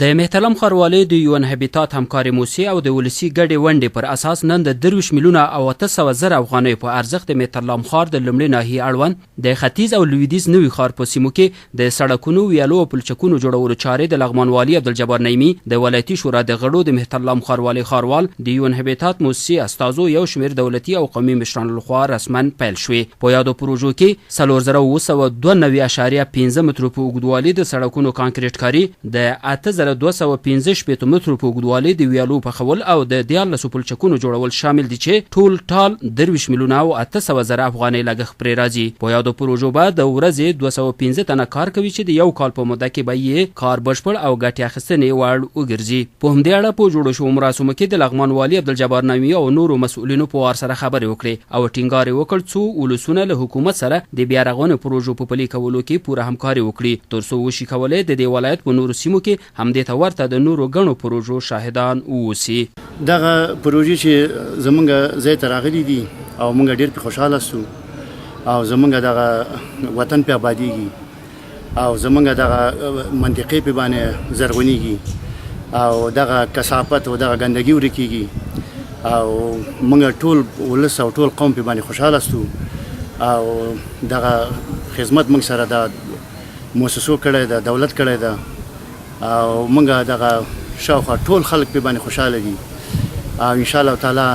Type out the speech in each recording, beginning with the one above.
د مهترلام ښاروالۍ د یون هبیتات همکارې موسسې او د ولسي ګډې ونډې پر اساس نن د 23 میلیونه او 800 زره افغانیو په ارزښت د مهترلام ښار د لومړي ناحیې اړوند د ختیځ او لویدیځ نوي ښار په سیمو کې د سړکونو، ویالو او پلچکونو جوړولو چارې د لغمان والي عبدالجبار نعیمي، د ولایتي شورا د غړو، د مهترلام ښاروالۍ ښاروال، د یون هبیتات موسسې استازو، یو شمېر دولتي او قومي مشرانو لخوا رسماً پیل شوې. په یادو پروژو کې 4792 اعشاریه پنځه مترو په اوږدوالي د سړکونو کانکریټ کاري، د 8265 مترو په اوږدوالي د ویالو پخول او د 13 پلچکونو جوړول شامل دي چې ټول ټال 23 میلیونه او 800 زره افغانۍ لګښت پرې راځي. په یادو پروژو به د ورځې 205 تنه کار کوي چې د یو کال په موده کې به یې کار بشپړ او ګټې اخیستنې وړ وګرځي. په همدې اړه په جوړو شوو مراسمو کې د لغمان والي عبدالجبار نعیمي او نورو مسؤلینو په وار سره خبرې وکړې او ټینګار یې وکړ څو ولسونه له حکومت سره د بیارغونې پروژو په پلي کولو کې پوره همکاري وکړي تر څو وشي کولی د دې ولایت په نورو سیمو کې همدې ته ورته د نورو ګڼو پروژو شاهدان واوسي. دغه پروژې چې زمونږ ځای ته راغلي دي او مونږ ډیر پرې خوشحاله سو او زمونږ دغه وطن پرې آبادیږي او زمونږ دغه منطقې په باندې زرغونیږي او دغه کثافت او دغه ګندګي ورکیږي او مونږ ټول ولس او ټول قوم په باندې خوشحاله سو او دغه خدمت مونږ سره د موسسو کړی ده، دولت کړی ده او مونږ دغه شاوخوا ټول خلک په باندې خوشحاله دي او ان شاء الله تعالی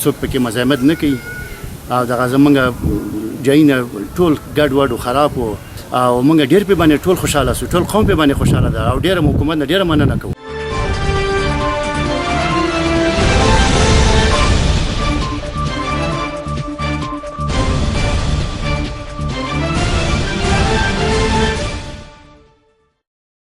څوک پکې مزاحمت نه کوي او دغه زمونږ جایونه ټول ګډ وډ او خراب وو او مونږ ډیر په باندې ټول خوشحاله سو، ټول قوم په باندې خوشحاله ده او ډیره حکومت نه ډیره مننه کوو.